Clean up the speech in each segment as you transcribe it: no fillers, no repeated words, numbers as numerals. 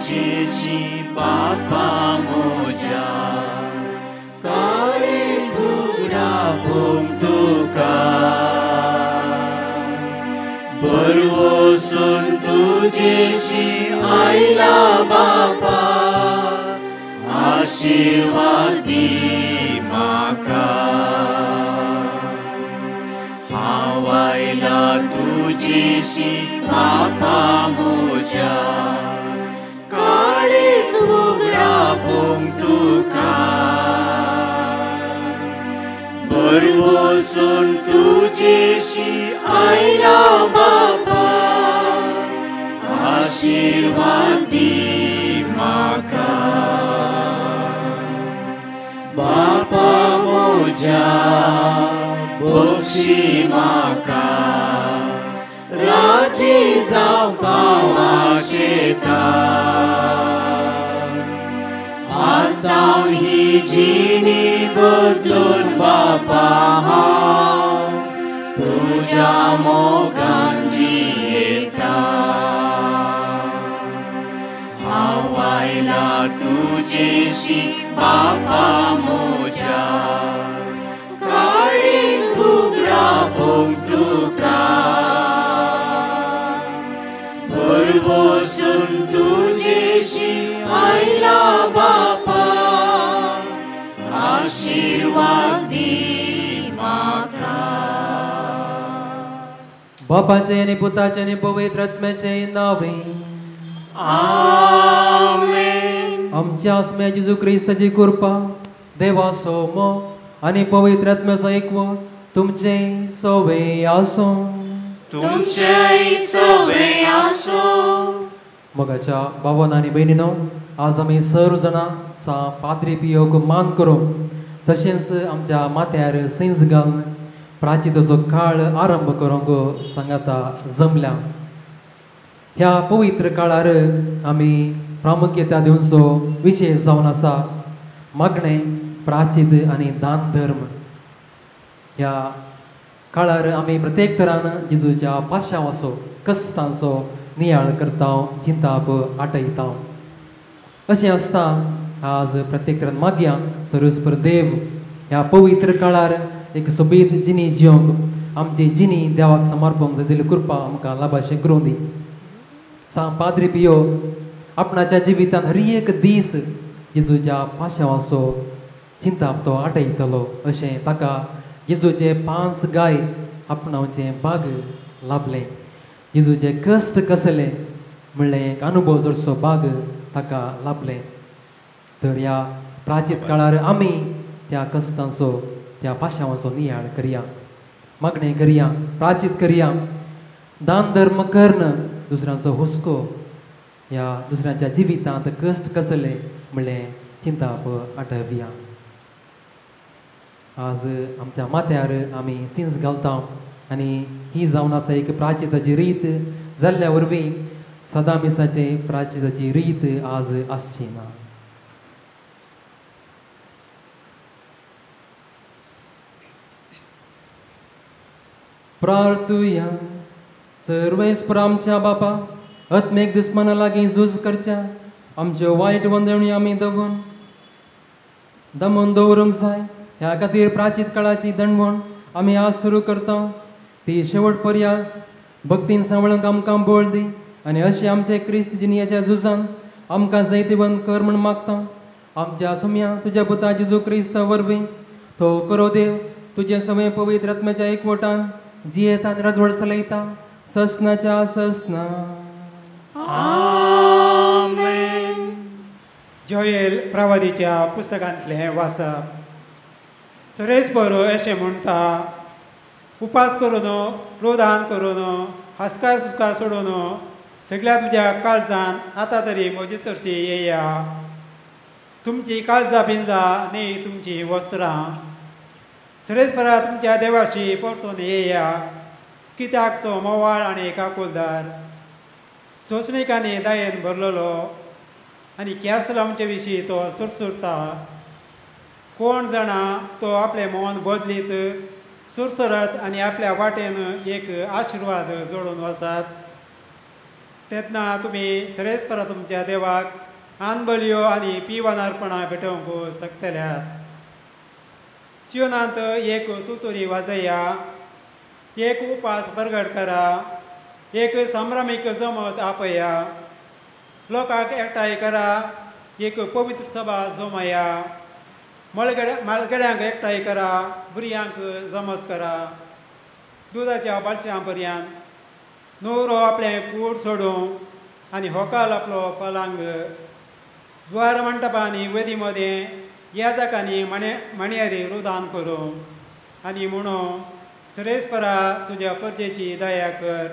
तुजेशी बापा म्हज्या काळीज उगडापोवंक तुका बरवसून तुजेशी आयला बापा आशिर्वाद दी म्हाका हांव आयला तुजेशी बापा म्हज्या काळीज उगडापोवंक तुका बरवसून तुजेशी आयला बापा आशिर्वाद दी म्हाका बापा म्हज्या बक्षी म्हाका राजी जावंक हांव आशेता आज सावन ही जिणी बदलून बापा हांव तुज्या मोगान जियेता हांव आयला तुजेशी बापा म्हज्या काळीज उगडापोवंक तुका बरवसून तुजेशी आयला बापा आशिर्वाद दी म्हाका. बापाचें आनी पुताचें आनी पवित्र आत्म्याचें नांवे आमेन. आमच्या आसम्या जेजू क्रिस्ताची कृपा देवाचो मोग आनी पवित्र आत्म्याचो एकवट तुमचें सवे आसूं. तुमचें सवे आसूं. मोगाच्या भावान आनी भयणीनो, आज आमी सर्व जाणां सा पाद्री पियोक मान करूंक तशेंच आमच्या माथ्यार सेंज घालून प्राचिताचो काळ आरंभ करूंक सांगाता जमल्या. ह्या पवित्र काळार आमी प्रामुख्यता दिवचो विशय जावन आसा मागणें, प्राचीत आनी दान धर्म. ह्या काळार आमी प्रत्येक तरान जेजूच्या पाशांवाचो कस्तांचो नियाळ करता, चिंताप आटयता. अशें आसता आज प्रत्येक तरान मागया सर्वेस्पर देव ह्या पवित्र काळार एक सोबीत जिणी जियोंक आमची जिणी देवाक समर्पूंक जाय जाल्यार कृपा आमकां लाभाशें करूं दी. सा पाद्री पियो आपणाच्या जिवितान हर एक दीस जेजूच्या पाशांवाचो चिंताप तो आटयतलो अशें ताका जेजूचे 5 गाय आपणावचें बाग लाभलें. जेजूचे कश्ट कसले म्हणलें एक अनुभव जोडचो बाग ताका लाभलें. तर ह्या प्राचीत काळार आमी त्या कश्टांचो त्या पाशांवाचो नियाळ करया, मागणें करया, प्राचीत करया, दान धर्म कर्ण दुसऱ्यांचो हुस्को ह्या दुसऱ्यांच्या जिवितांत कश्ट कसले म्हणलें चिंताप आटवया. आज आमच्या माथ्यार आमी सिंस घालता आनी ही जावन आसा एक प्राचिताची रीत जाल्ल्या वरवीं सदां मिसाचे प्राचिताची रीत आज आसची ना. प्रार्थुया. सर्वेस्पर आमच्या बापा आत्मेक दुस्मना लागीं झूज करच्या आमच्यो वायट वंदणी आमी दवरून दमून दवरूंक जाय. ह्या खातीर प्राचीत काळाची दंडवण आमी आज सुरू करता ती शेवट पर्या भक्तीन सांबाळूंक आमकां बळ दी आनी अशें आमचे क्रिस्त जिणेच्या झुजान आमकां जैतिवंत कर म्हूण मागता. आमच्या सुम्या तुज्या पुता जेजू क्रिस्ता वरवीं तो करो देव तुजें सगळें पवित्र आत्म्याच्या एकवटान जियेता आनी राजवट चलयता ससनाच्या ससना. आमेन. जोएल प्रवादीच्या पुस्तकांतलें वाचप. सर्वेस्पर अशें म्हणटा, उपास करून रोदान करून हास्कार सुस्कार सोडून सगळ्या तुज्या काळजान आतां तरी म्हजे चडशी येया. तुमची काळजां पिंजा न्ही तुमची वस्त्रां. सर्वेस्परा तुमच्या देवाशी परतून येया, कित्याक तो मोवाळ आनी काकुलदार, सोंसणीक आनी दयेन भरलेलो आनी केस लावचे विशीं तो सुरसुरता. कोण जाणा तो आपलें मन बदलीत सुरसरत आनी आपल्या वाटेन एक आशिर्वाद जोडून वसात. तेन्ना तुमी सरेस्परा तुमच्या देवाक आनबलयो आनी पिवानार्पणां भेटोवंक शकतल्यात. सियोनांत एक तुतुरी वाजया, एक उपास परगट करा, एक संभ्रमीक जमत आपया, लोकांक एकठांय करा, एक पवित्र सभा जमया, मालगड्यांक एकठांय करा, भुरग्यांक जमत करा. दुदाच्या बालशां पर्यंत न्हवरो आपलें कूड सोडूं आनी होकाल आपलो फलांग. द्वार मंटपांनी वेदी मदें याजकांनी माणयारी रुदान करूं आनी म्हणूं, सरेस्परा तुज्या परजेची दया कर,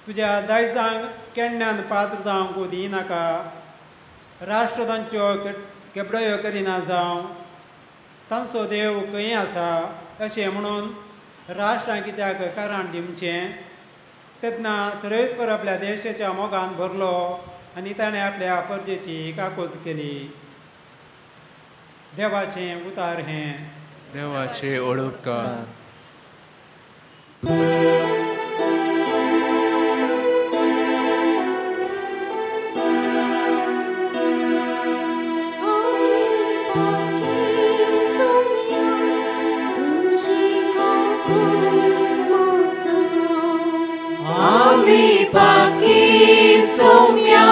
तुज्या दायजांक केन्नान पात्र जावंक दिनाका, राष्ट्र तांच्यो केबडयो करिना जावं, तांचो देव खंय आसा अशें म्हणून राष्ट्रां कित्याक कारण दिवचें. तेन्ना सरेस्पर आपल्या देशाच्या मोगान भरलो आनी ताणें आपल्या परजेची काकूत केली. देवाचें उतार हें. देवाचें ओळखकार. सोम्या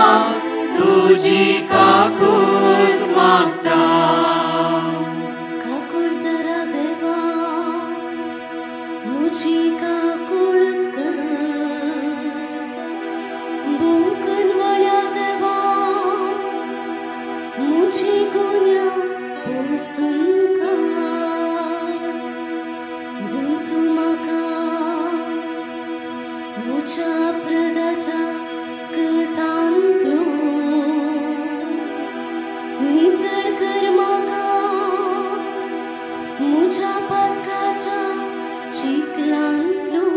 तुजी काकूट मागता. काकूट धरा देवा मुजी काकूट कर, भूकन वळ्या देवा मुजी गुन्या पोसून काड, दूत म्हाका मुज्या प्रदाच्या कथांतलो नितळ कर म्हाका मुज्या पातकाच्या चिखलांतलो.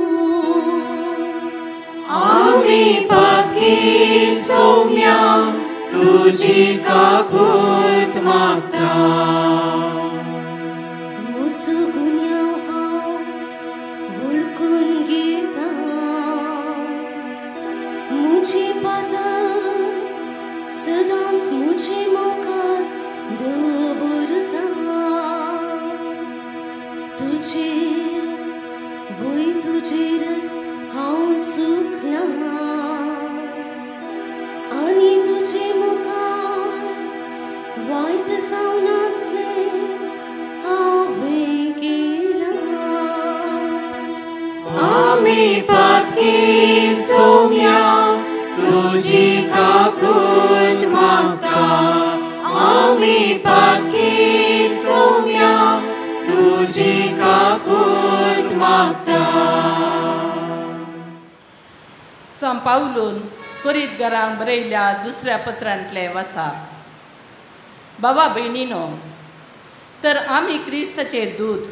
आमी पातकी सोम्या तुजी काकूट मागता. म्हजो गुन्यांव हांव वळखून घेता, मुजी पातां सदांच मुजे मुखार दवरता. तुजेर वय तुजेरच हांव सुखलां आनी तुजे मुखार वायट जावन आसलें हांवें केलां. आमी पातकी सोम्या तुजी काकूट मागता. आमी पातकी सोम्या तुजी काकूट मागता. सांत पावलून कोरिंतकारांक बरयल्ल्या दुसऱ्या पत्रांतलें वासा. बाबा भयणीनो, तर आमी क्रिस्ताचे दूत,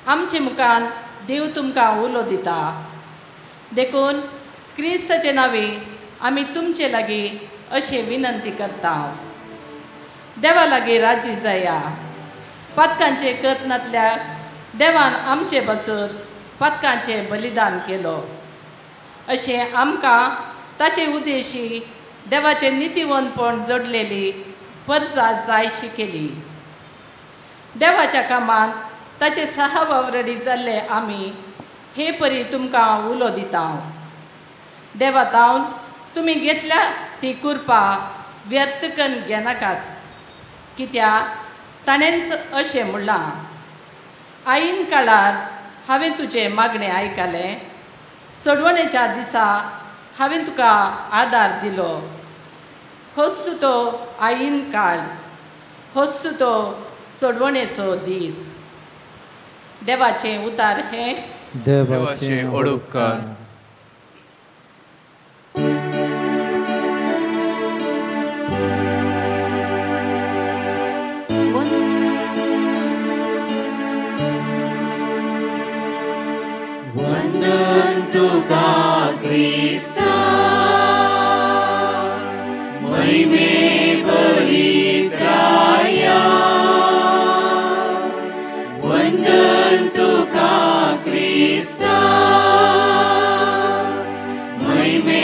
आमचे मुखान देव तुमकां उलो दिता. देखून क्रिस्ताचे नांवे आमी तुमचे लागीं अशें विनंती करता, देवा लागीं राजी जाया. पातकांचे कथनांतल्या देवान आमचे पासून पातकांचें बलिदान केलो, अशें आमकां ताचे उद्देशी देवाचें नितीवंतपण जोडलेली परजा जायशी केली. देवाच्या कामांत ताचे सहावावरडी जाल्ले आमी हे परी तुमकां उलो दिता. देवा तावन तुमी घेतल्या ती कृपा व्यर्थ करून घेनाकात, कित्याक ताणेंच अशें म्हणलां, आईन काळार हांवें तुजें मागणें आयकलें, सोडवणेच्या दिसा हांवें तुका आदार दिलो. होच तो आईन काळ, होच तो सोडवणेचो दीस. देवाचें उतार हें. देवाचें ओळखकार. वंदन तुका क्रिस्ता महिमे परित्राया, वंदन तुका क्रिस्ता महिमे.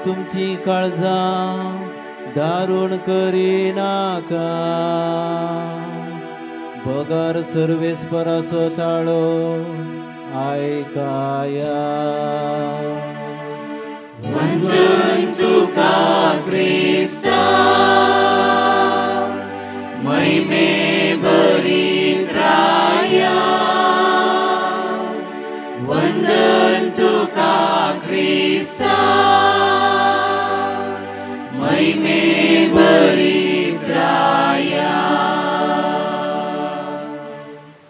तुमची काळजां दारुण करिनाका बगर सर्वेस्पराचो ताळो आयकाया. वंदन तुका क्रिस्ता महिमे भरीत राया. वंदन तुका क्रिस्ता महिमे भरीत राया.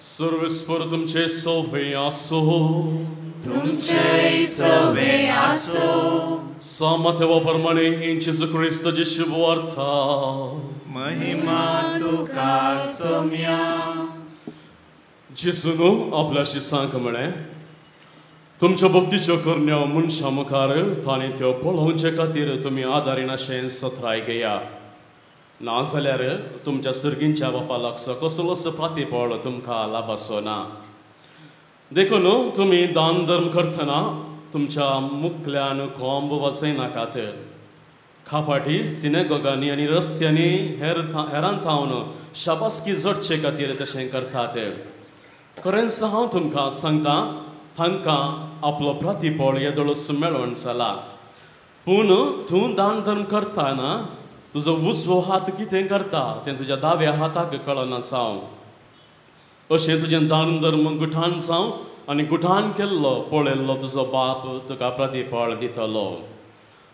सर्वेस्पर तुमचे सवे आसो. तुमचे सवे आसो. सामर्थ्या प्रमाणे जेजू क्रिस्ताची शुभवार्ता. महिमा तुका सोम्या. जेजून आपल्या शिसांक म्हळें, तुमच्या भक्तीच्यो करण्यो मनशां मुखार तांणी त्यो पळोवचे खातीर तुमी आदारिनाशें सत्राय घेया, नाजाल्यार तुमच्या सर्गींच्या बापा लागचो कसलोच प्रतिफळ तुमकां लाभाचो ना. देखून तुमी दान धर्म करतना तुमच्या मुखल्यान कोंब वाजयनाकात. खापाटी सिनेगोगांनी आनी रस्त्यांनी हेरान थावन शाबासकी जोडचे खातीर तशें करतात. खरेंच हांव तुमकां सांगता, तांकां आपलो प्रतिफळ येदोळच मेळोवन जाला. पूण तूं दान धर्म करतना तुजो उजवो हात कितें करता तें तुज्या दाव्या हाताक कळना जावं. अशें तुजें दान धर्म गुठान जावं आनी गुठान केल्लो पळयल्लो तुजो बाप तुका प्रतिफळ दितलो.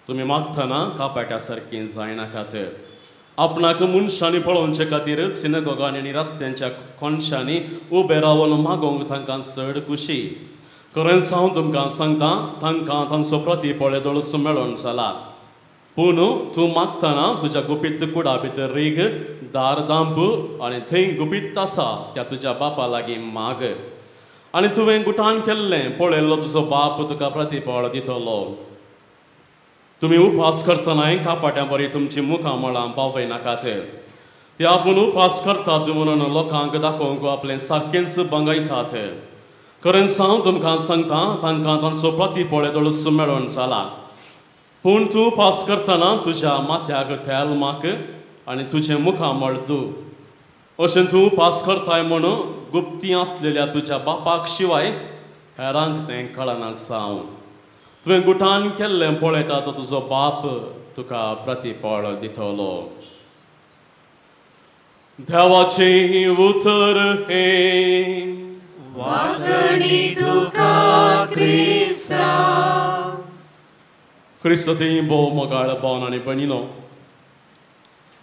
तुमी मागतना कापाट्या सारकीं जायनाकात. आपणाक मनशांनी पळोवचे खातीर सिनेगोगांनी आनी रस्त्यांच्या कोनशांनी उबे रावन मागोवंक तांकां चड खुशी. खरेंच हांव तुमकां सांगता, तांकां तांचो प्रतिफळ येदोळच मेळोवन जाला. पूण तूं मागतना तुज्या गुपीत कुडा भितर रीग, दार दांप आनी थंय गुपीत आसा त्या तुज्या बापा लागीं माग आनी तुवें गुठान केल्लें पळयल्लो तुजो बाप तुका प्रतिफळ दितलो. तुमी उपास करतनाय कापाट्यां बरी तुमची मुखां मळां पावयनाकात. ते आपूण उपास करतात म्हणून लोकांक दाखोवंक आपलें सारकेंच बंगयतात. खरेंच हांव तुमकां सांगता, तांकां तांचो प्रतिफळ येदोळच मेळोवन जाला. पूण तूं उपास करतना तुज्या माथ्याक तेल माक आनी तुजें मुखामळ दू. अशें तूं उपास करताय म्हणून गुप्ती आसलेल्या तुज्या बापाक शिवाय हेरांक तें कळना जावं. तुवें गुठान केल्लें पळयता तो तुजो बाप तुका प्रतिफळ दितलो. देवाचें उतर हें. वागणी तुका क्रिस्ता. क्रिस्तांती भोव मोगाळ भावन आनी भयणीनो,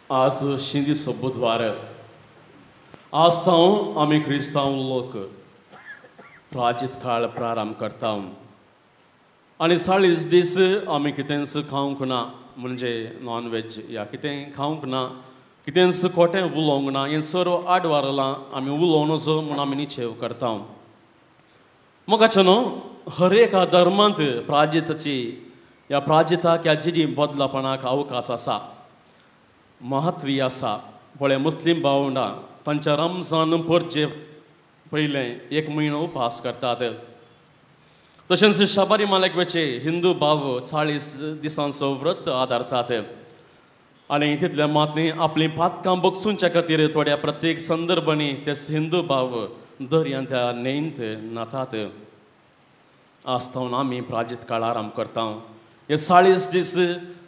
आज शिंदीचो बुधवार. आज तांव आमी क्रिस्तांव लोक प्राजीत काळ प्रारंभ करता आनी 40 दीस आमी कितेंच खावंक ना, म्हणजे नॉन वेज या कितें खावंक ना, कितेंच खोटें उलोवंक ना, हें सर्व आडवारलां आमी उलोवं नजो म्हूण आमी निश्चेव करता. मोगाचें न्हू, हर एका धर्मांत प्राजिताची ह्या प्राजिताक ह्या जिजी बदलापणाक अवकाश आसा, महत्वी आसा. पळय मुस्लीम भावंडां तांच्या रमजान परचे पयलें एक म्हयनो उपास करतात. तशेंच शबारी मालेकवेचे हिंदू भाव 40 दिसांचो व्रत आदारतात आनी तितल्या मात न्ही आपलीं पातकां बगसुंच्या खातीर थोड्या प्रत्येक संदर्भांनी ते हिंदू भाव दर्यांत त्या न्हंयंत न्हातात. आज थावन आमी प्राजीत काळ आराम करता. हे 40 दीस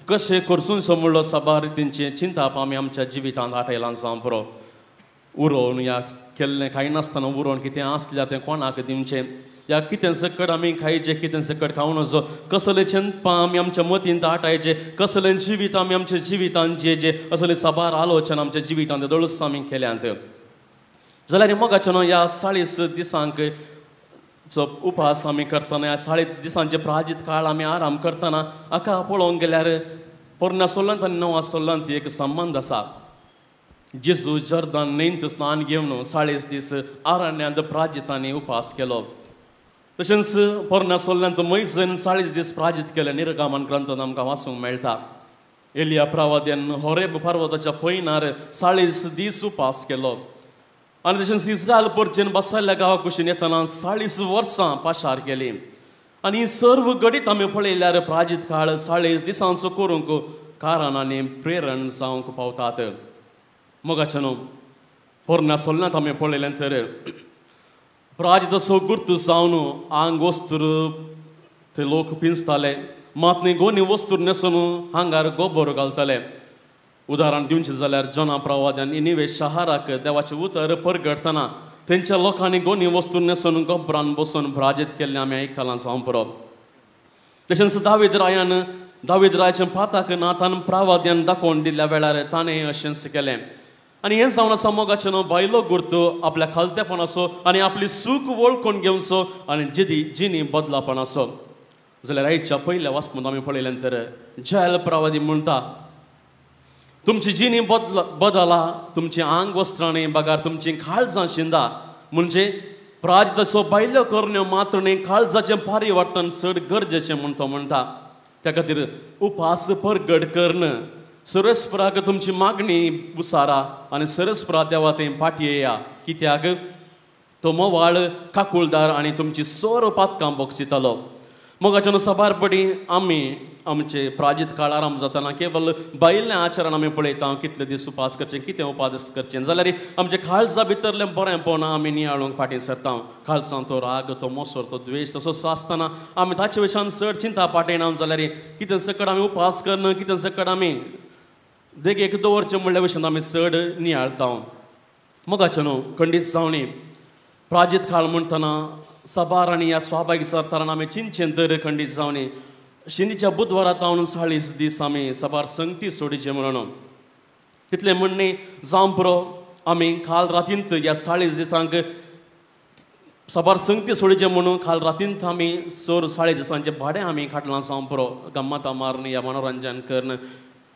कशें करसून म्हणलो साबार तेंचें चिंताप आमी आमच्या जिवितांत आठयलां जावं पुरो. उरोवन ह्या केल्लें खायनासतना उरोवन कितें आसल्यार तें कोणाक दिवचें, ह्या कितें सकट आमी खायचें, कितें सकट खावं नजो, कसलें चिंतपां आमी आमच्या मतींत आठायचें, कसलें जिवीत आमी आमच्या जिवितांत जेजें, असलें साबार आलोचन आमच्या जिवितांत दळूस आमी केल्यांत. जाल्यार मोगाचें न्हू, ह्या 40 दिसांक चो उपास आमी करतना, ह्या 40 दिसांचे प्राजीत काळ आमी आराम करतना हाका पळोवंक गेल्यार पोरण्या सोल्लांत आनी नव्या सोल्लांत एक संबंद आसा. जेजू जॉर्दन न्हंयंत स्नान घेवन 40 दीस आरण्यांत प्राजितांनी उपास केलो. तशेंच पोरण्या सोल्ल्यांत मैजन 40 दीस प्राजीत केले निर्गमन ग्रंथांत आमकां वाचूंक मेळटा. एलिया प्रवाद्यान होरेब पर्वताच्या पयनार 40 दीस उपास केलो आनी तशेंच इस्रायल परचेन बसयल्ल्या गांवा कुशीन येतना 40 वर्सां पाशार केली आनी सर्व घडीत आमी पळयल्यार प्राजीत काळ 40 दिसांचो करूंक कारण आनी प्रेरण जावंक पावतात. मोगाच्यानो पोरण्या सोल्ल्यांत आमी पळयलें तर प्राजिताचो गुर्तू जावन आंग वस्तूर ते लोक पिंजताले, मात न्ही गोनी वस्तूर न्हेसून हांगार गोबर घालताले. उदाहरण दिवचें जाल्यार जना प्रवाद्यान निवे शहाराक देवाचें उतर परगटतना तेंच्या लोकांनी गोनी वस्तू न्हेसून गोबरान बसून प्राजीत केल्लें आमी आयकलां जावं पुरो. तशेंच दावीद रायान दावीद रायाच्या पाताक नातान प्रावाद्यान दाखोवन दिल्ल्या वेळार ताणें अशेंच केलें. आनी हें जावन आसा मोगाचें न्हू बायलो गुर्तू आपल्या खालतेपणाचो आनी आपली सूख वळखून घेवचो आनी जिदी जिनी बदलापणाचो. जाल्यार आयच्या पयल्या वाचपून आमी पळयलें तर जयल प्रवादी म्हणटा तुमची जिणी बदला, तुमची आंग वस्त्रां न्ही बगार तुमची काळजां शिंदा. म्हणजे प्राजिताचो बायलो करण्यो मात्र न्ही काळजाचें परिवर्तन चड गरजेचें म्हूण तो म्हणटा. त्या खातीर उपास परगट करून सरस्पराक तुमची मागणी उसारा आनी सरस्परा देवा थंय फाटी येया, कित्याक तो मोवाळ काकुळदार आनी तुमची सोर पातकां बोगसितालो. मोगाच्यान साबार पडी आमी आमचे प्राजीत काळ आराम जातना केवल भायल्या आचरण आमी पळयता कितले दीस उपास करचे कितें उपास करचें, जाल्यार आमचे काळजा भितरलें बरेंपण आमी नियाळूंक फाटीं सरता. काळजान तो राग तो मोसोर तो द्वेश तसो आसतना आमी ताचे विशयान चड चिंता पाटयना, जाल्यार कितें सकट आमी उपास करना कितें सकट आमी देगेक दवरचें म्हणल्या विशयान आमी चड नियाळता. मोगाचें न्हू खंडीत जावणी प्राजीत काळ म्हणटना साबार आनी ह्या स्वाभावीक सरतारान आमी चिंतचें तर खंडीत जावणी शिनीच्या बुधवारा तावन 40 दीस आमी साबार संगती सोडीचे म्हणून तितलें म्हणणें जावं पुरो. आमी काल रातींत ह्या 40 दिसांक साबार संगती सोडीचे म्हणून काल रातींत आमी सोर 40 दिसांचें भाडें आमी काडलां जावं पुरो. गम्मतां मारून ह्या मनोरंजन करून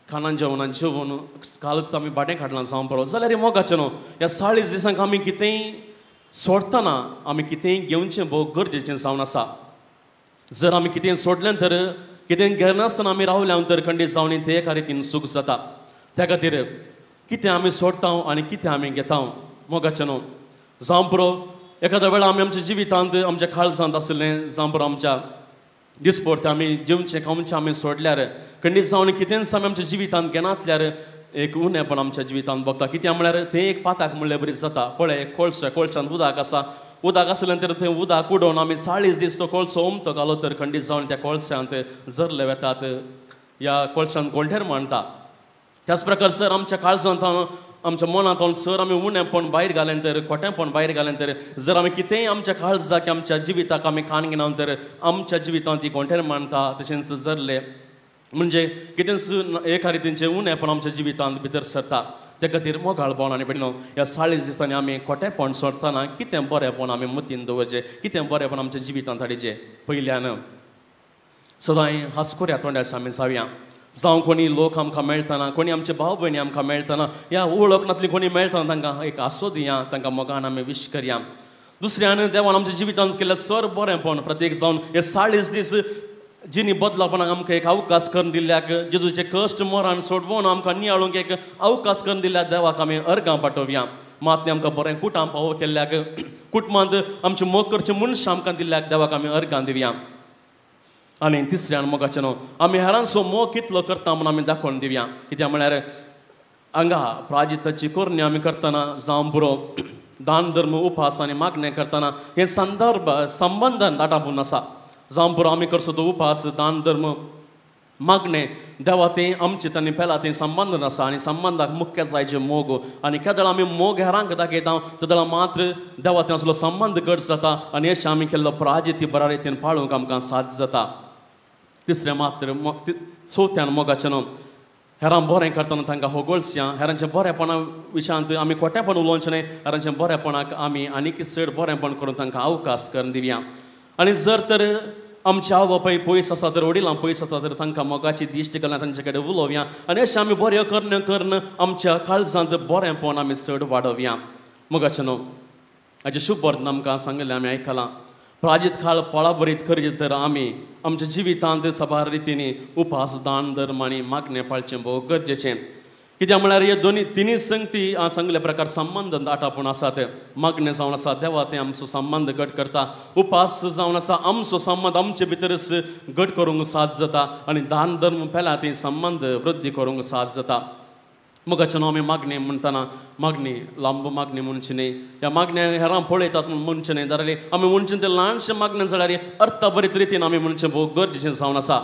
खाणां जेवणां जेवण कालच आमी भाडें काडलां जावं पुरो. जाल्यार मोगाचें न्हू ह्या 40 दिसांक आमी कितेंय सोडटना आमी कितेंय घेवचें भोव गरजेचें जावन आसा. जर आमी कितें सोडलें तर कितें घेनासतना आमी रावल्या तर खंडीत जावन ते एका रितीन सूख जाता. त्या खातीर कितें आमी सोडटा आनी कितें आमी घेता. मोगाचें न्हू जावं पुरो एखाद्या वेळार आमी आमच्या जिवितांत आमच्या काळजांत आशिल्लें जावं पुरो आमच्या दिसपडते आमी जेवचें खावचें आमी सोडल्यार खंडीत जावन कितेंच आमी आमच्या जिवितांत घेनातल्यार एक उणेपण आमच्या जिवितांत भोगता. कित्याक म्हळ्यार तें एक पाताक म्हणल्यार बरी जाता. पळय कोळसो कोळशांत उदक आसा, उदक आसलें तर थंय उदक उडोवन आमी 40 दीस तो कोळसो उमतो घालो तर खंडीत जावन त्या कोळशांत जरले वेतात ह्या कोळशांत गोंठेर मांडटा. त्याच प्रकार जर आमच्या काळजांत आमच्या मनांत सर आमी उणेपण भायर घालें तर खोटेंपण भायर घालें तर जर आमी कितेंय आमच्या काळजाक आमच्या जिविताक आमी कान घेना तर आमच्या जिवितांत ती गोंठेर मांडटा. तशेंच जरले म्हणजे कितेंच एका रितीचें उणेपण आमच्या जिवितांत भितर सरता. त्या खातीर मोगाळ भोवन आनी भयणीनो ह्या 40 दिसांनी आमी खोटेपण सोडटना कितें बरेंपण आमी मतीन दवरचें, कितें बरेंपण आमच्या जिवितांत हाडचें. पयल्यान सदांय हांसकुऱ्या तोंडाचे आमी जावया. जावं कोणी लोक आमकां मेळटना कोणी आमचे भाव भयणी आमकां मेळटना ह्या वळख नातली कोणी मेळटना तांकां एक आसो दिया, तांकां मोगान आमी विश करया. दुसऱ्यान देवान आमच्या जिवितांत केल्लें सर बरेंपण प्रत्येक जावन हे 40 दीस जिनी बदलापणाक आमकां एक अवकाश करून दिल्ल्याक जेजूचे कश्ट मरण सोडवून आमकां नियाळूंक एक अवकाश करून दिल्ल्या देवाक आमी अर्गां पाठोवया. मात आमकां बरें कुटां पावो केल्ल्याक कुटुंबांत आमचे मोग करचे मनशां आमकां दिल्ल्याक देवाक आमी अर्गां दिवया. आनी तिसऱ्यान मोगाचें न्हू आमी हेरांचो मोग कितलो करता म्हूण आमी दाखोवन दिवया. कित्याक म्हळ्यार हांगा प्राजिताची करणी आमी करतना जावं पुरो दान धर्म उपास आनी मागणें करतना हें संदर्भ संबंदान दाटापून आसा. जावं पुरो आमी करचो तो उपास दान धर्म मागणें देवा तें आमचें तांणी पेला तें संबंदान आसा आनी संबंदाक मुख्य जायचे मोग आनी केदळ आमी मोग हेरांक दाखयता तेदळा मात्र देवा तें असलो संबंद घट जाता आनी अशें आमी केल्लो प्राजिती बऱ्या रितीन पाळूंक आमकां साथ जाता. तिसरें मात्र चवथ्यान मोगाचें न्हू हेरां बरें करतना तांकां होगोळसया, हेरांचें बरेंपणा विशयांत आमी खोटेंपण उलोवचें न्हय, हेरांचें बरेंपणाक आमी आनीक चड बरेंपण करून तांकां अवकाश करून दिवया. आनी जर तर आमचे आवय बापाय पयस आसा तर वडिलां पयस आसा तर तांकां मोगाची दिश्ट घालून तांचे कडेन उलोवया आनी अशें आमी बऱ्यो करण्यो करून आमच्या काळजांत बरेंपण आमी चड वाडोवया. मोगाचें न्हू हाचें शुभ आमकां सांगिल्लें आमी आयकलां. प्राजीत काळ पळाबरीत करचें तर आमी आमच्या जिवितांत साबार रितींनी उपास दान धर्म आनी मागणें पाळचें भोव गरजेचें. कित्याक म्हळ्यार हे दोनी तिनूय संगती सांगले प्रकार संबंद आटापून आसात. मागणें जावन आसा देवा तें आमचो संबंद घट करता, उपास जावन आसा आमचो संबंद आमचे भितरच घट करूंक साथ जाता आनी दान धर्म पेला ती संबंद वृद्धी करूंक साथ जाता. मोगाचे न्हू आमी मागणें म्हणटना मागणी लांब मागणी म्हणची न्हय, ह्या मागण्या हेरां पळयतात म्हूण म्हणचें न्हय, जाल्यार आमी म्हणचें तें ल्हानशें मागणें जाल्यार अर्थभरीत रितीन आमी म्हणचें भोव गरजेचें जावन आसा.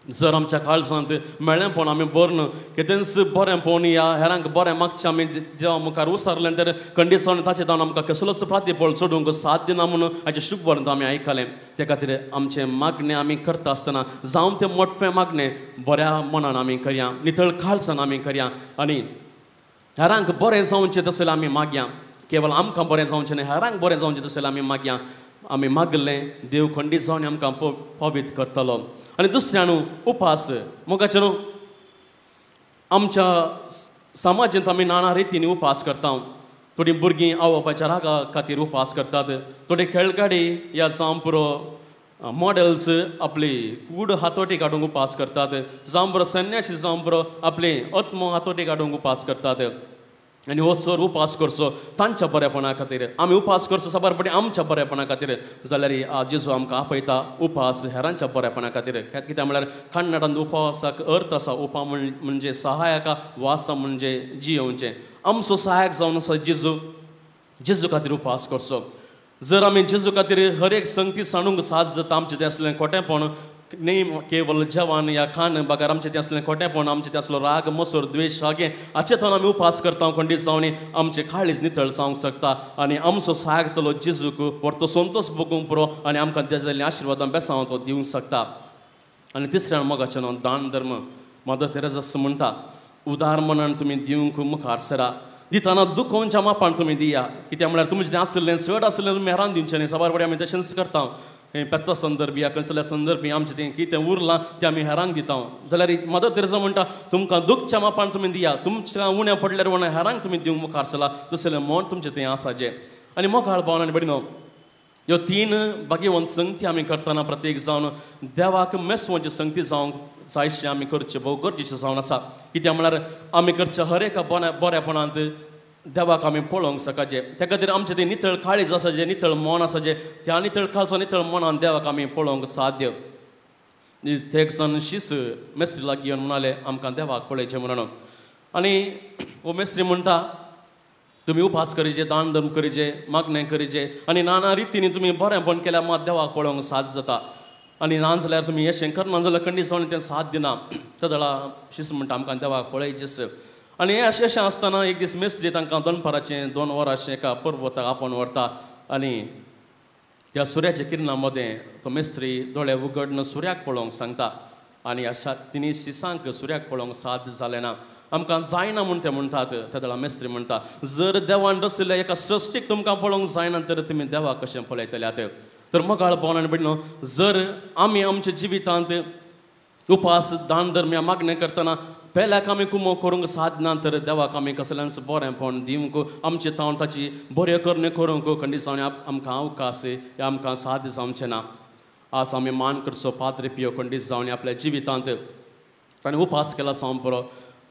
जर आमच्या काळजांत मेळेंपण आमी बरन कितेंच बरें पळोवन ह्या हेरांक बरें मागचें आमी देवा मुखार उसारलें तर कंडिशन ताचें जावन आमकां कसलोच प्रातिफळ चडूंक साथ दिना म्हणून हाचें शुभवर्त आमी आयकलें. ते खातीर आमचें मागणें आमी करता आसतना जावं तें मोटवें मागणें बऱ्या मनान आमी करया, नितळ काळजान आमी करया आनी हेरांक बरें जावचें तशें आमी मागया. केवल आमकां बरें जावचें न्हय, हेरांक बरें जावचें तशें आमी मागया. आमी मागलें देव खंडीत जावन आमकां पवित्र करतलो. आनी दुसऱ्या न्हू उपास मोगाचे न्हू आमच्या समाजांत आमी नाना रितींनी उपास करता. थोडीं भुरगीं आवय बापायच्या रागा खातीर उपास करतात, थोडी खेळगाडी या जावं पुरो मॉडेल्स आपली कूड हातोटी काडूंक उपास करतात, जावं पुरो संन्यासी जावं पुरो आपली आत्मो हातोटी काडूंक उपास करतात. आनी हो सर उपास करचो तांच्या बरेपणा खातीर, आमी उपास करचो साबार पटी आमच्या बरेपणा खातीर, जाल्यार आज जेजू आमकां आपयता उपास हेरांच्या बरेपणा खातीर. कित्याक म्हळ्यार कन्नडांत उपासाक अर्थ आसा, उपा म्हणजे सहायका, वासा म्हणजे जियोवचें. आमचो सहायक जावन आसा जेजू, जेजू खातीर उपास करचो. जर आमी जेजू खातीर हर एक संगती सांडूंक साथ जाता, आमचें तें आसलें खोटेंपण न्ही केवल जेवण या खाण बगर आमचें तें आसलें खोटेंपण, आमचें तें आसलो राग मसूर द्वेश हागें हाचे थंय आमी उपास करता खंडीत जावन आमचें काळीज नितळ जावंक शकता आनी आमचो सहायक जालो जेजूक व्हरतो संतोश भोगूंक पुरो आनी आमकां ते जाल्लीं आशिर्वादां बेसांव तो दिवंक शकता. आनी तिसऱ्या मोगाचें न्हू दान धर्म. मदर तेरेजा म्हणटा उदार मनान तुमी दिवंक मुखार सरा, दितना दुखोवच्या मापान तुमी दिया. कित्याक म्हळ्यार तुमचें तें आसलें चड आसलें तुमी हेरान दिवचें न्हय. साबार पडी आमी तशेंच करता, पेस्ता संदर्भी या कसल्या संदर्भी आमचें तें कितें उरलां तें आमी हेरांक दिता. जाल्यार मदर तेरेजा म्हणटा तुमकां दुखच्या मापान तुमी दिया, तुमच्या उणें पडल्यार उणें हेरांक तुमी दिवंक मुखार सला, तसलें मन तुमचें तें आसा जें. आनी मोगाळ भावन आनी भयणीनो ह्यो तीन भाग्यवंत संगती आमी करतना प्रत्येक जावन देवाक मेसवंची संगती जावंक जायशें आमी करचें भोव गरजेचें जावन आसा. कित्याक म्हळ्यार आमी करच्या हर एका बऱ्यापणांत देवाक आमी पळोवंक सकाचें. त्या खातीर आमचें तें नितळ काळीज आसा जें, नितळ मन आसा जें, त्या नितळ काळजा नितळ मनान देवाक आमी पळोवंक साध्य. ते एक जाण शीस मेस्त्री लागीं येवन म्हणाले आमकां देवाक पळयचें म्हणून. आनी हो मेस्त्री म्हणटा तुमी उपास करीचे, दान धर्म करीचे, मागणें करीचे आनी नाना रितींनी तुमी बरेंपण केल्यार मात देवाक पळोवंक साथ जाता. आनी ना जाल्यार तुमी अशें करना जाल्यार खंडीत जावन तें साथ दिना. तेदळा शीस म्हणटा आमकां देवाक पळयचेच. आनी हें अशें अशें आसतना एक दीस मेस्त्री तांकां दनपाराचें 2 वरांचें एका पर्वताक आपोवन व्हरता आनी त्या सुर्याच्या किरणां मदें तो मेस्त्री दोळे उगडून सुर्याक पळोवंक सांगता आनी अशा तिनी शिसांक सुर्याक पळोवंक साध्य जालें ना, आमकां जायना म्हूण ते म्हणटात. तेदळा मेस्त्री म्हणटा जर देवान रचिल्ल्या एका सृश्टीक तुमकां पळोवंक जायना तर तुमी देवाक कशें पळयतल्यात. तर मोगाळ भावन आनी भयणीनो जर आमी आमच्या जिवितांत उपास दान धर्म ह्या मागणें करतना पेल्याक आमी कुमो करूंक सादना तर देवाक आमी कसल्यांच बरेंपण दिवंक आमचे तावन ताची बऱ्यो करण्यो करूंक खंडीत जावन आमकां अवकाश ह्या आमकां साध्य जावचें ना. आज आमी मान करचो पाद्रे पियो खंडीत जावन आपल्या जिवितांत ताणें उपास केला जावं पुरो,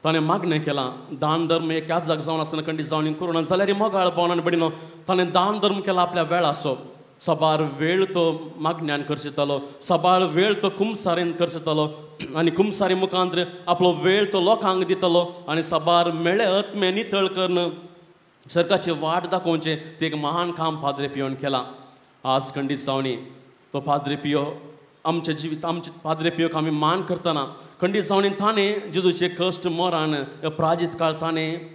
ताणें मागणें केलां, दान धर्म एक याजक जावन आसतना खंडीत जावन करूं ना जाल्यार मोगाळ भावन आनी भयणीनो ताणें दान धर्म केला आपल्या वेळाचो. साबार वेळ तो मागण्यान करशितालो, साबार वेळ तो कुमसारीन करशितालो आनी कुमसारी मुखांत आपलो वेळ तो लोकांक दितलो आनी साबार मेळे आत्मे नितळ करून सरकाची वाट दाखोवचें तें एक महान काम पाद्रे पियोन केलां. आज खंडीत जावनी तो पाद्रे पियो आमच्या जिवीत आमच्या पाद्रे पियोक आमी मान करतना खंडीत जावनी ताणें जेजूचे कश्ट मरण प्राजीत काळ ताणें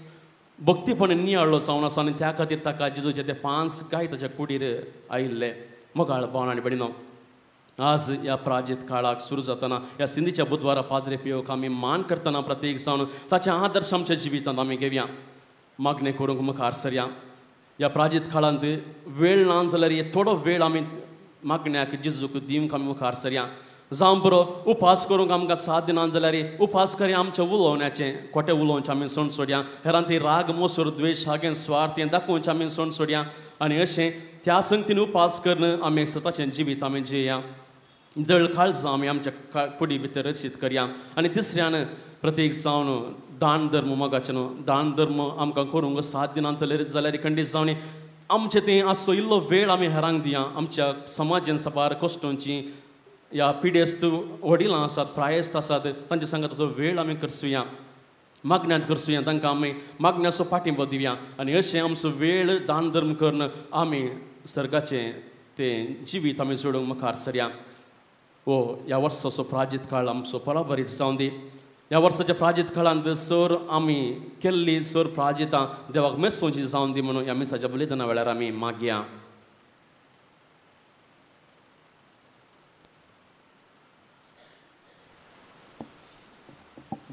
भक्तीपणे नियाळ्ळो जावन आसा आनी त्या खातीर ताका जेजूचे ते 5 गाय ताच्या कुडीर आयिल्ले. मोगाळ भावन आनी भयणीनो आज ह्या प्राजीत काळाक सुरू जातना ह्या सिंधीच्या बुधवारा पाद्रे पियोक आमी मान करतना प्रत्येक जावन ताचे आदर्श आमच्या जिवितांत आमी घेवया, मागणें करूंक मुखार सरया. ह्या प्राजीत काळांत वेळ ना जाल्यार थोडो वेळ आमी मागण्याक जेजूक दिवंक आमी मुखार सरया. जावं पुरो उपास करूंक आमकां साथ दिना जाल्यार उपास करी आमचें उलोवण्याचें खोटें उलोवचें आमी सोड सोडया, हेरांत ती राग मोसोर द्वेश हागें स्वार्थ हें दाखोवचें आमी सोड सोडया आनी अशें त्या संगतीन उपास करून आमी स्वताचें जिवीत आमी जिया. दळ काळजां आमी आमच्या कुडी भितर रचीत करया. आनी तिसऱ्यान प्रत्येक जावन दान धर्म मोगाचें न्हू. दान धर्म आमकां करूंक साथ दिनातले जाल्यार खंडीत जावन आमचें तें आसचो इल्लो वेळ आमी हेरांक दिया. आमच्या समाजान साबार कश्टोंची ह्या पिडेस्त वडिलां आसात, प्रायस्त आसात, तांचे सांगात तो वेळ आमी करसुया, मागण्यांत करसुया, तांकां आमी मागण्याचो पाठिंबो दिवया आनी अशें आमचो वेळ दान धर्म करून आमी सर्गाचें तें जिवीत आमी जोडूंक मुखार सरया. हो ह्या वर्साचो प्राजीत काळ आमचो बराबरीत जावं दी. ह्या वर्साच्या प्राजीत काळांत सर आमी केल्ली सर प्राजितां देवाक मेसोवची जावन दी म्हणून ह्या मिसाच्या बलिदाना वेळार आमी मागया.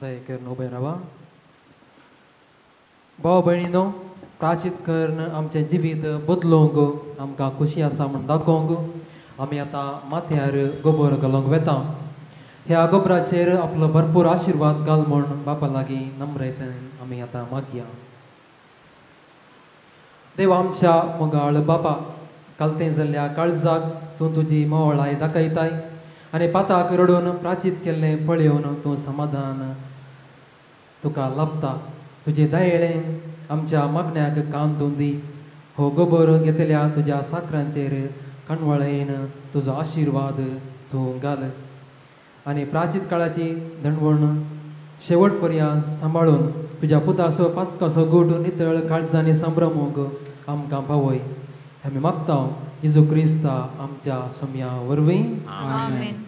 दया करून उबे रावा. भाव भयणीनो, प्राचीत करून आमचें जिवीत बदलूंक आमकां खुशी आसा म्हूण दाखोवंक आमी आतां माथ्यार गोबर घालूंक वेता. ह्या गोबराचेर आपलो भरपूर आशिर्वाद घाल म्हूण बापा लागीं नम्रतायेन आमी आतां मागया. देव आमच्या मोगाळ बापा, कालतें जाल्ल्या काळजाक तूं तुजी मोवळाय दाखयताय आनी पाताक रडून प्राचीत केल्लें पळयोवन तूं समाधान तुका लाभता. तुजे दयेळेन आमच्या मागण्याक कान तूं दी. हो गोबर घेतल्या तुज्या साकरांचेर काणवळेन तुजो आशिर्वाद तूं घाल आनी प्राचीत काळाची दंडवण शेवट पर्यंत सांबाळून तुज्या पुताचो पास्काचो गोट नितळ काळजांनी संभ्रमूंक आमकां पावय. आमी मागता जेजू क्रिस्ता आमच्या सोम्या वरवीं. आमेन.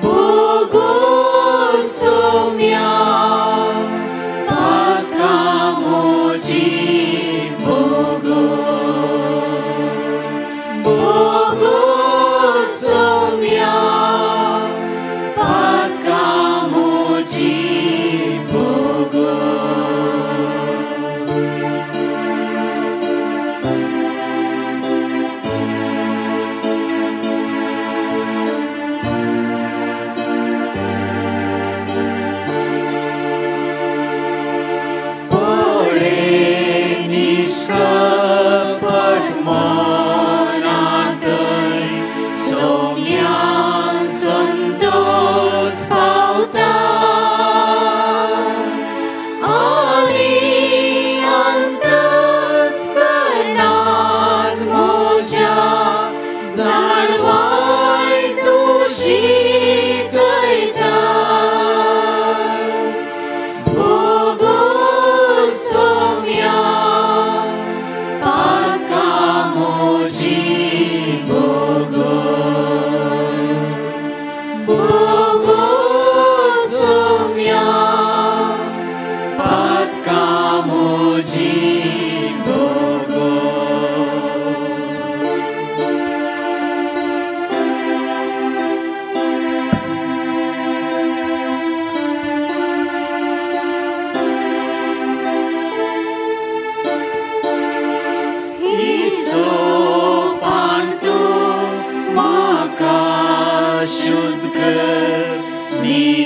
Bogo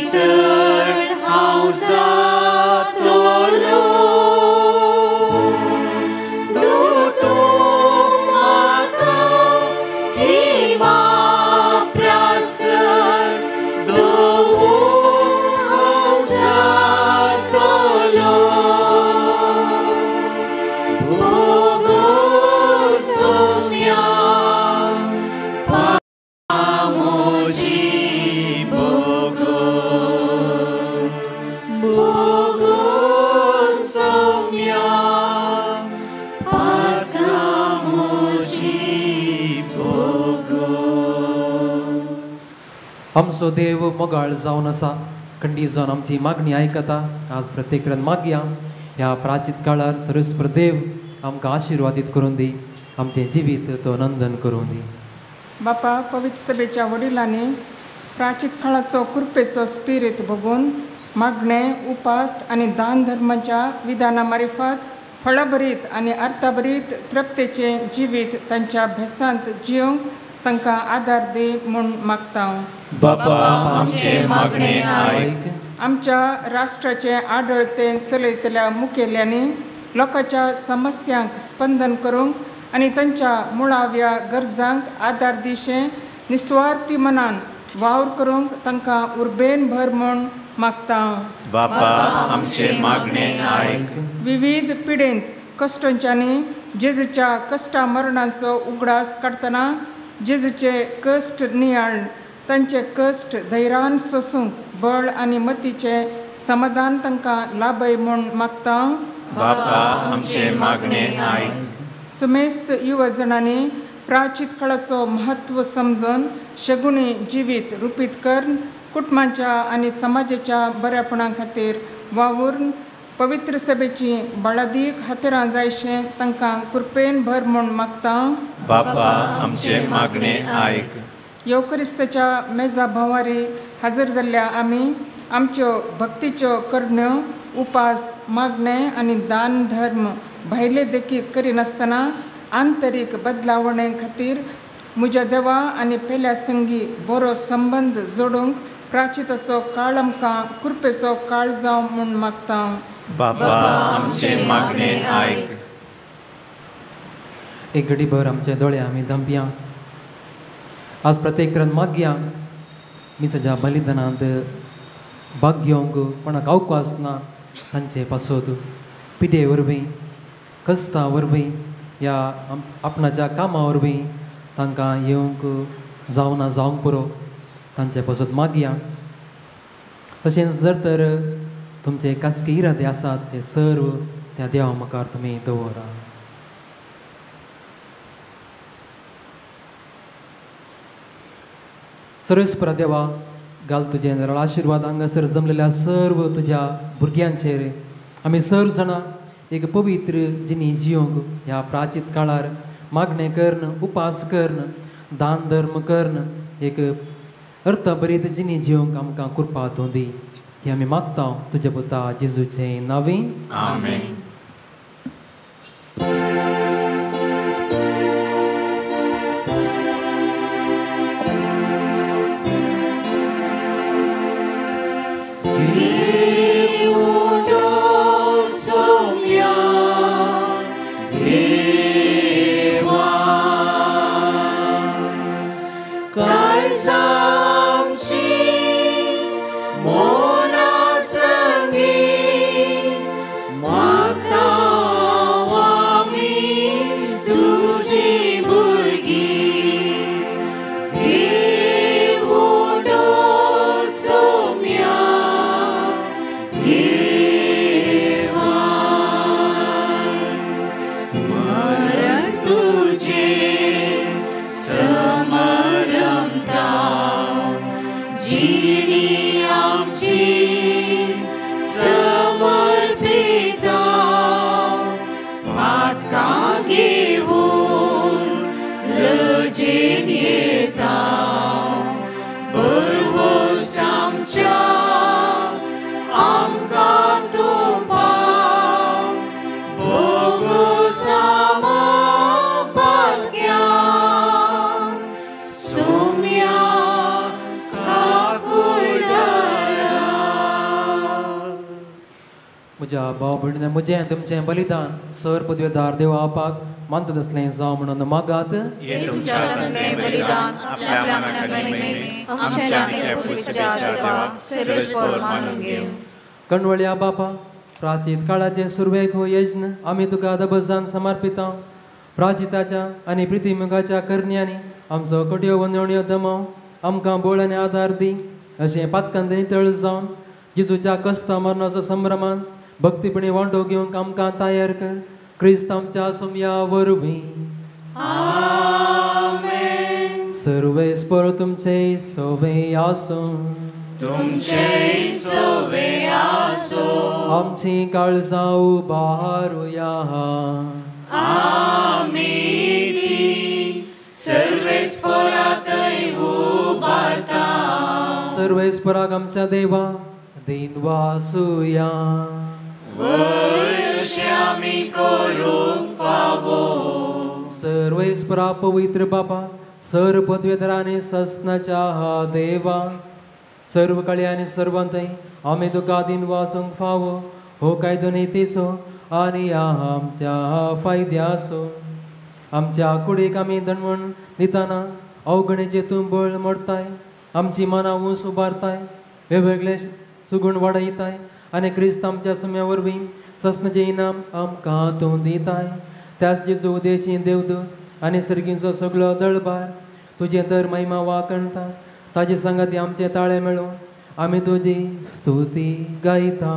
नितळ हांव जातलो दूतो म्हाका हिमा प्रासर दवरून हांव जातलो भोगो सोम्या पामोजी भोगोस भोगो सोम्या पातकामोजी भोगोस. आमचो देव मोगाळ जावन आसा, खंडीत जावन आमची मागणी आयकता. आज प्रत्येक तरेन मागया ह्या प्राचीत काळार सर्वेस्पर देव आमकां आशिर्वादीत करून दी, आमचें जिवीत तो नंदन करूं दी. बापा, पवित्र सभेच्या वडिलांनी प्राचीत काळाचो कृपेचो स्पिरीत भोगून मागणें, उपास आनी दान धर्माच्या विधाना मारिफात फळाभरीत आनी अर्थाभरीत तृप्तेचें जिवीत तांच्या भेसांत जिवंक तांकां आदार दी म्हूण मागता. बापा, आमचें मागणें आयक. आमच्या राष्ट्राचें आडळतें चलयतल्या मुखेल्यांनी लोकांच्या समस्यांक स्पंदन करूंक आनी तांच्या मुळाव्या गरजांक आदार दिशें निस्वार्थी मनान वावर करूंक तांकां उर्बेन भर म्हूण मागता. बापा, आमचें मागणें आयक. विविध पिडेंत कश्टांच्यांनी जेजूच्या कश्टा मरणाचो उगडास काडटना जेजूचे कश्ट नियाळ तांचे कश्ट धैर्यान सोसूंक बळ आनी मतीचें समाधान तांकां लाभय म्हूण मागता. बापा, आमचें मागणें आयक. सुमेस्त युवजणांनी प्राचीत काळाचो म्हत्व समजून शगुणी जिवीत रुपीत करून कुटुंबाच्या आनी समाजाच्या बऱ्यापणा खातीर वावुरून पवित्र सभेची बळादीक हातेरां जायशें तांकां कृपेन भर म्हूण मागता. बापा, आमचें मागणें आयक. येवक्रिस्ताच्या मेजा भंवारी हाजीर जाल्ल्या आमी आमच्यो भक्तीच्यो करण्यो, उपास, मागणें आनी दान धर्म भायले देखीक करिनासतना आंतरीक बदलावणे खातीर म्हज्या देवा आनी पेल्या संगी बरो संबंद जोडूंक प्राचिताचो काळ आमकां कृपेचो काळ जावं म्हूण मागता. बापा, आमचें मागणें आयक. एक घडीभर आमचे दोळे आमी दमया. आज प्रत्येक तरेन मागया मिसाच्या बलिदानांत भाग घेवंक कोणाक अवकाश ना तांचे पासत पिडे वरवीं, कश्टां वरवीं या आपणाच्या कामां वरवीं तांकां येवंक जावना जावंक पुरो तांचे पासत मागया. तशेंच जर तर तुमचे खासगी इरादे आसात ते सर्व त्या देवा मुखार तुमी दवरा. सर्वेस्परा देवा, घाल तुजें निराळ आशिर्वाद हांगासर जमलेल्या सर्व तुज्या भुरग्यांचेर. आमी सर्व जाणां एक पवित्र जिणी जिवंक ह्या प्राचीत काळार मागणें करून, उपास करून, दान धर्म करून एक अर्थभरीत जिणी जिवंक आमकां कृपा तूं दी. ही आमी मागता तुज्या पुता जेजूचें नांवी. आमेन. म्हज्या भाव भयणीन म्हजें तुमचें बलिदान सर पदवेदार देवा आपाक मानता तसलें जावं म्हणून मागात. कणवळ्या बापा, प्राचीत काळाचे सुरवेक हो यज्ञ आमी तुका दबजान समर्पिता. प्राचिताच्या आनी प्रितिमुखाच्या करण्यांनी आमचो कट्यो वनवण्यो दमाव आमकां बळ आनी आदार दी. अशें पातकांत नितळ जावन जेजूच्या कश्टा मरणाचो संभ्रमान भक्तीपणी वांटो घेवंक आमकां तयार कर. क्रिस्त आमच्या सोमया वरवीं. आमेन. सर्वेस्पर तुमचे सोवे आसूं. तुमचे सोवे आसूं. आमची काळजां उबारुया. आमी ती सर्वेस्परातय उबारता. सर्वेस्पराक आमच्या देवा दिन वासुया. वयश्यामी करूंक फावो. सर्वेस्परा पवित्र बापा, सर्व पदवेतरांनी ससनाच्या देवा, सर्व कळे आनी सर्वांतय आमी तुका दिन वासूंक फावो. हो कायदो नितीचो आनी आमच्या फायद्याचो. आमच्या कुडीक आमी दणवण दितना अवगणेचे तूं बळ मोडताय, आमची मनां ऊंच उबारताय, वेगवेगळे सुगूण वाडयताय आनी क्रिस्त आमच्या सम्या वरवीं ससनाचें इनाम आमकां तूं दिताय. त्याच जेजू उदेशी देवदूत आनी सर्गींचो सगळो दळबार तुजें तर महिमा वाकणता. ताजे सांगाती आमचे ताळे मेळून आमी तुजी स्तुती गायता.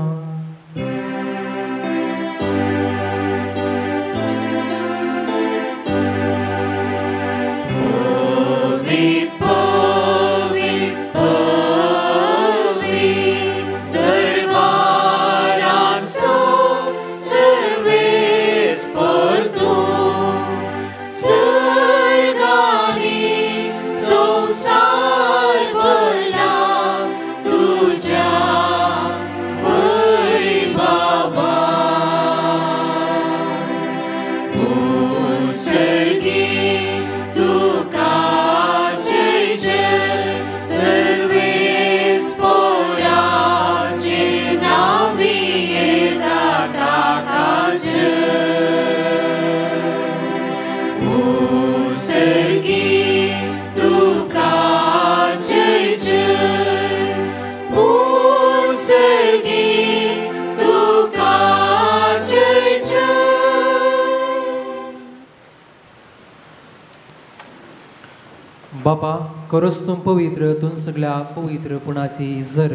बापा, करोस तूं पवित्र, तूं सगळ्या पवित्रपणाची जर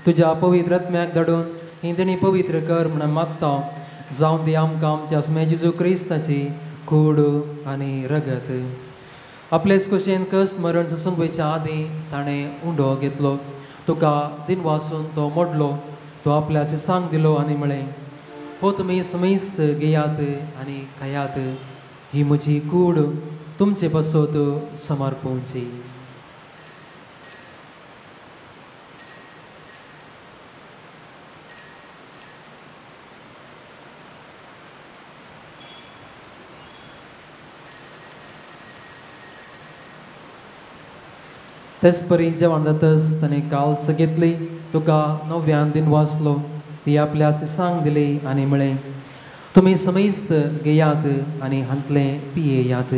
तुज्या पवित्र आत्म्याक धाडून ही देणी पवित्र कर म्हणून मागता. जावं दी आमकां आमच्या सुमे जेजू क्रिस्ताची कूड आनी रगत. आपलेच कुशेन कस मरण सोसूंक वयच्या आदीं ताणें उंडो घेतलो, तुका दिन वासून तो मोडलो, तो आपल्या सांग दिलो आनी म्हळें, हो तुमी समेस्त घेयात आनी खायात, ही म्हजी कूड तुमचे पासत समर्पणची. तेच परी जेवण जातच ताणें काल्स घेतली, तुका नव्यान दिन वाचलो, ती आपल्या सांग दिली आनी म्हळें, तुमी समेस्त घेयात आनी हांतलें पियेयात,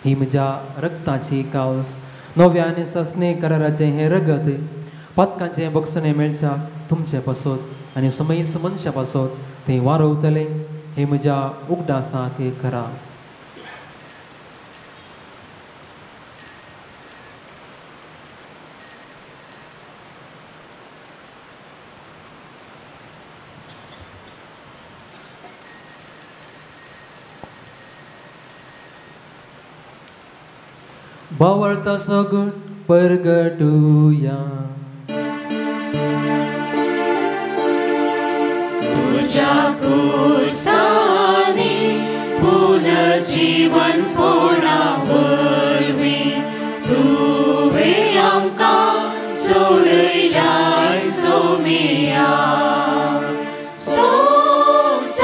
ही म्हज्या रक्ताची काल्स, नव्या आनी ससने कराराचें हें रगत पातकांचें बक्षणें मेळच्या तुमचे पासत आनी समेस्त मनशां पासत तें वारवतलें. हें म्हज्या उगडासाक करा. बावळता सगुण परगटुया. तुझ्या कुर्सानी पुनर्जीवन पोणा वरवीं तुवें आमकां सोडयलाय सोमिया. संवसाराच्या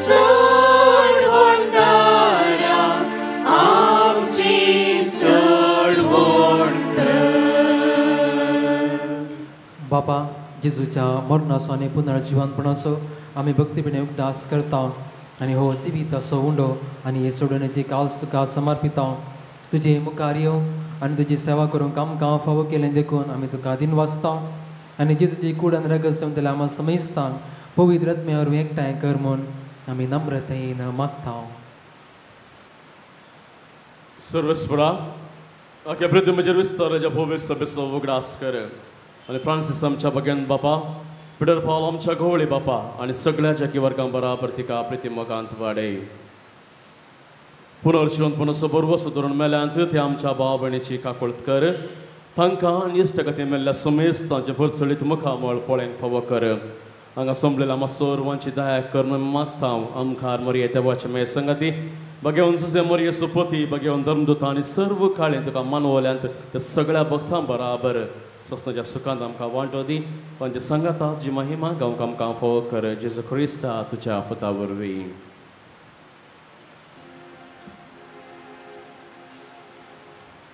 सोडवणदारा आमची सोडवण कर. बापा, जेजूच्या मरणाचो आनी पुनर्जिवनपणाचो आमी भक्तीपणे उगडास करता आनी हो जिविताचो उंडो आनी हे सोडवणेची कावस तुका समर्पिता. तुजे मुखार येवंक आनी तुजी सेवा करूंक आमकां फावो केलें देखून आमी तुका दिनवासता आनी जेजूची कूड आनी रगत समजल्या आमा समजता पवित्र आत्म्या वरवीं एकठांय कर म्हूण आमी नम्रतेन मागता. सर्वेस्परा आख्या पृथ्वीचेर विस्तार भोवे सभेचो उगडास कर आनी फ्रांसीस आमच्या भगेन बापा, पिटर पावल आमच्या गवळी बापा आनी सगळ्या जाकी वर्गां बराबर तिका प्रिती मोगांत वाडय. पुनर्जिवनपणाचो बरवसो धरून मेल्यांत ते आमच्या भाव भयणीची काकुळट कर. तांकां आनी इश्टागती मेल्ल्या समेस्तांचे भरसळीत मुखामळ पळोवंक फावो कर. हांगा संपलेल्या आमा सर्वांची दया कर म्हूण मागता. आमखार मरये देवाचे मे संगती बघेवन सुसे मरये सुपती बघेवन धर्मदूत आनी सर्व काळें तुका मानवल्यांत त्या सगळ्या भक्तां बराबर सस्नाच्या सुखांत आमकां वांटो दी. तांच्या सांगाता तुजी महिमा गावंक आमकां फावो कर. जेजू क्रिस्ता तुज्या पुता वरवीं.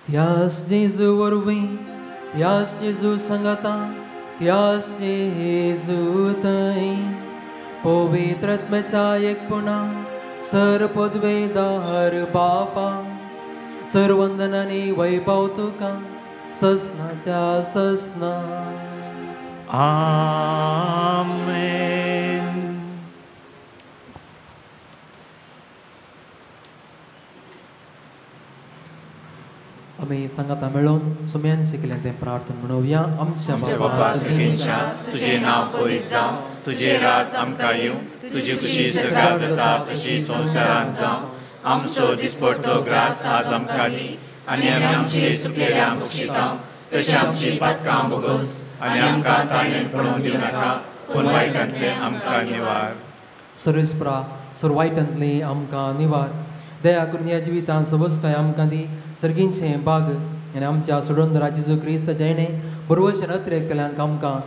त्यास जेजू वरवीं, त्यास जेजू सांगाता, त्यास जेजू थंय पवित्र आत्म्याच्या एकपणा सर पदवेदार बापा सर वंदनानी वैभव तुका ससनाच्या ससना. आमेन. आमी सांगाता मेळोवन सुम्यान शिकलें तें प्रार्थना म्हणोवया. आमच्या बापा सर्गेच्या, तुजें नांव पवित्र जावं, तुजें राज आमकां येवं, तुजी खुशी स्वर्गांत जाता तशी संवसारांत जावं. आमचो दिसपडतो ग्रास आज आमकां दी आनी आमी आमचे चुकलेल्यांक बक्षिता तशें आमची पातकां भोगोस आनी आमकां ताळणेंत पडोवंक दिवं नाका, पूण वायटांतलें आमकां निवार. सर्वेस्परा सर वायटांतलें आमकां निवार. दया करून ह्या जिवितांत सवस्काय आमकां दी. सर्गींचें बाग आनी आमच्या सोडोंदरा जेजू क्रिस्ताच्या हेणें बरवशेन अतिरेकतल्यांक आमकां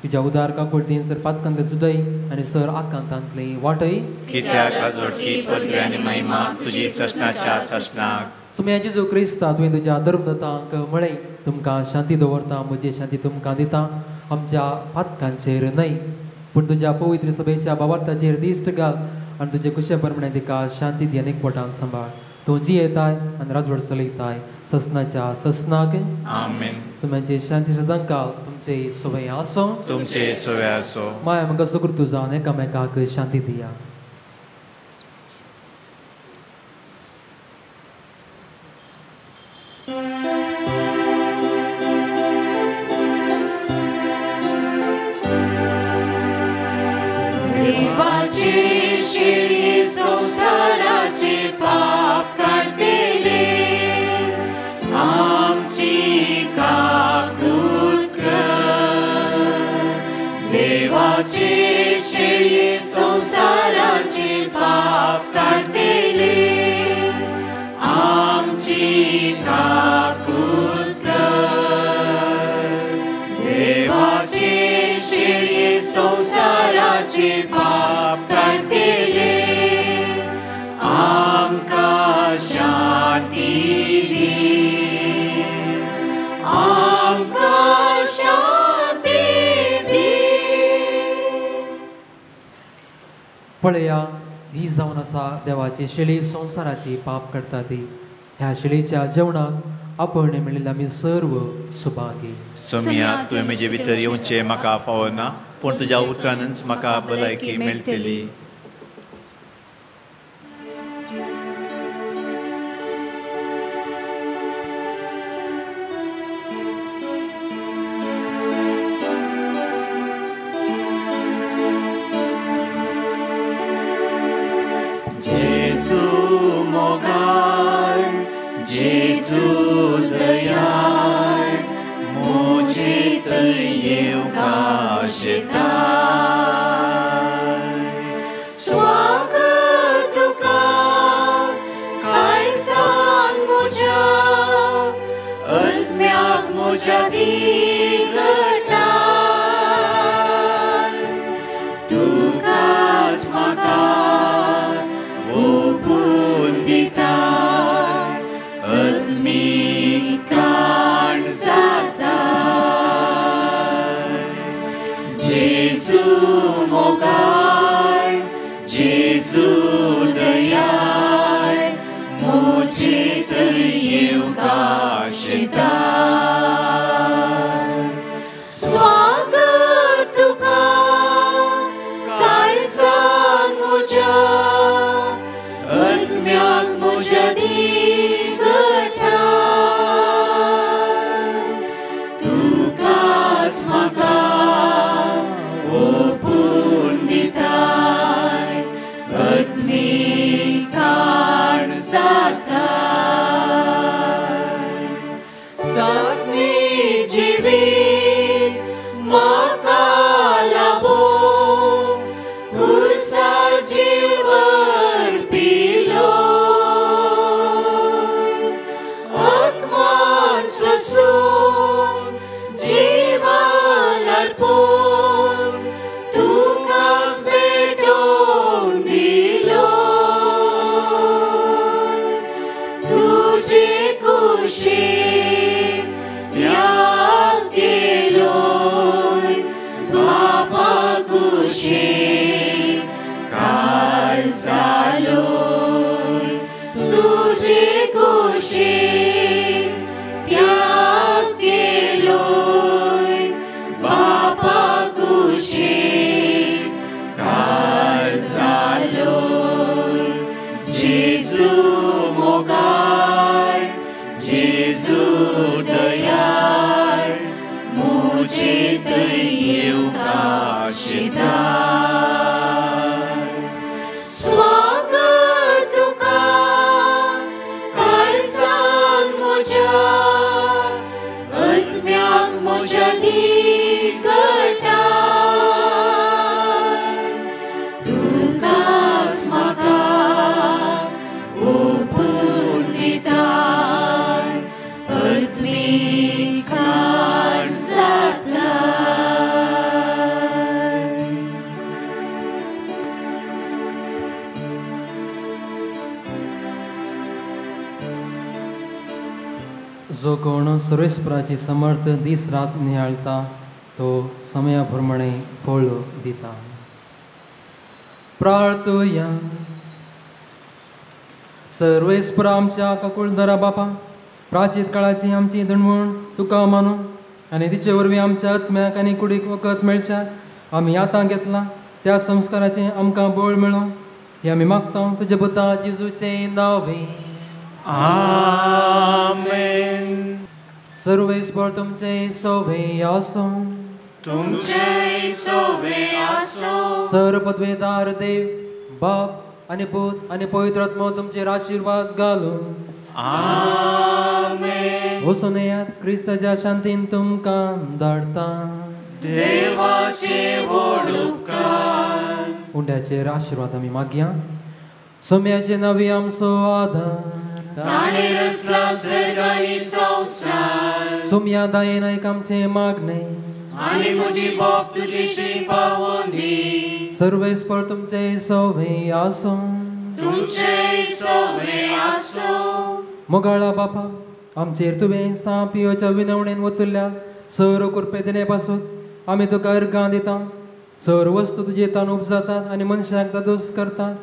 तुज्या उदार काकुळतीन सर पातकांतलें सुदय आनी सर आकांतांतली वाटय. कित्याक आजोटकी पदवी आनी महिमा तुजी ससनाच्या ससनाक. सुम्या जेजू क्रिस्ता तुवें तुज्या धर्मदतांक म्हळें तुमकां शांती दवरता, म्हजी शांती तुमकां दिता. आमच्या पातकांचेर न्हय पूण तुज्या पवित्र सभेच्या बाबार्थाचेर दिश्ट घाल आनी तुजे कुशे प्रमाणे तिका शांती दी आनी एकवटान सांबाळ. तूं जियेताय आनी राजवट चलयताय ससनाच्या ससनाक. आमेन. सुम्यांची शांती सदांकाळ तुमचे सवय आसो. तुमचे सवय आसो. माया म्हाका सुकृत जावन एकामेकाक शांती दिया. देवाची शिळी संसाराचे पाप काडटले, आमची काकूत कर. देवाची शिळी संसाराचे पाप काडटले, आमची काकूत कर. देवाची शिळी संसाराचे पाप काडटले, आमकां शांती दी, आमकां शांती दी. पळया ही जावन आसा देवाची शेळी संवसाराची पाप करता ती. ह्या शेळीच्या जेवणाक आपण मेळिल्ले आमी सर्व सुभागी. सोमिया, तुवें म्हजे भितर येवचें म्हाका पावना, पूण तुज्या उतरानच म्हाका भलायकी मेळटली. जेजू मोगाळ, जेजू दयाळ, म्हजे थंय येवंक आशेताय. स्वागत तुका काळजान म्हज्या, आत्म्याक म्हज्या दिगटाय. तुकाच म्हाका ओपून दिताय, आत्मीक काण जाताय. जेजू मोगाळ, जेजू दयाळ, मुझे येवंक आशेता. स्वागत तुका काळजांत म्हज्या, आत्म्याक म्हज्या दिगटा. तुकाच म्हाका ओपून दिताय, आत्मीक काण जाता. सासणी जिवीत म्हाका लाबो, खुर्सार जीव अर्पिलो. आत्मान सोसून जीवन अर्पून तुकाच भेटोवन दिलो. तुजे कुशीन त्याग केलोय, बापा कुशीन काल जालोय. तुजे कुशीन त्याग केलोय, बापा कुशीन काल जालोय. जेजू मोगाळ, जेजू दयाळ, मुझे येवंक आशेता. स्वागत तुका काळजांत म्हज्या, आत्म्याक म्हज्या दिगटा. तुकाच म्हाका ओपून दिताय, आत्मीक काण जाता. जो कोण सर्वेस्पराची समर्थ दीस रात नियाळता तो समया प्रमाणे फळ दिता. प्रार्थुया. सर्वेस्परा आमच्या काकुळदारा बापा, प्राचीन काळाची आमची दणवण तुका मानू आनी तिचे वरवीं आमच्या आत्म्याक आनी कुडीक वखद मेळच्या आमी आतां घेतला त्या संस्काराचें आमकां बळ मेळो हें आमी मागता तुज्या पुता जेजूचें नांवे. आमेन. सर्वेस्पर तुमचें सोवे आसूं. तुमचें सोवे आसूं. सर पदवेदार देव बाप आनी पूत आनी पवित्र आत्मो तुमचेर आशिर्वाद घालूं. आमेन. वचून येयात, क्रिस्ताच्या शांतीन तुमकां धाडटा. देवाचे व्हड उपकार. उंड्याचेर आशिर्वाद आमी मागया. सोम्याचे नवी आमचो आदार, ताणें रचला सर्ग आनी संवसार. सोम्या दयेन आयक आमचें मागणें आनी म्हजी बोप तुजेशी पावोवन दी. सर्वेस्पर तुमचें सोवे आसूं. तुमचें सोवे आसूं. मोगाळा बापा, आमचेर तुवें सां पियोच्या विनवणेन वतल्या सर कृपे दिणे पासून आमी तुका अर्गां दिता. सर वस्तू तुजे तान उपजातात आनी मनशाक दादोस करतात.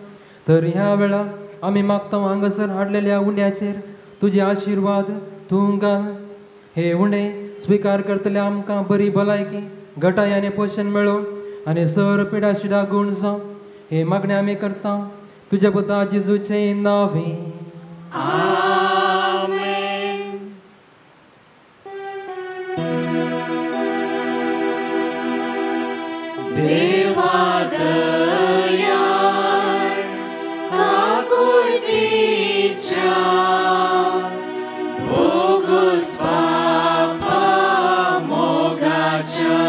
तर ह्या वेळा आमी मागता हांगासर हाडलेल्या उंड्याचेर तुजे आशिर्वाद तूं घाल. हे उंडे स्विकार करतले आमकां बरी भलायकी, घटाय आनी पोशण मेळो आनी सर पिडा शिडा गूण जावं हे मागणें आमी करता तुज्या पुता जेजूचें नांवे. आमेन. देवा दयाळ काकुळतीच्या भोगोस बापा मोगाच्या.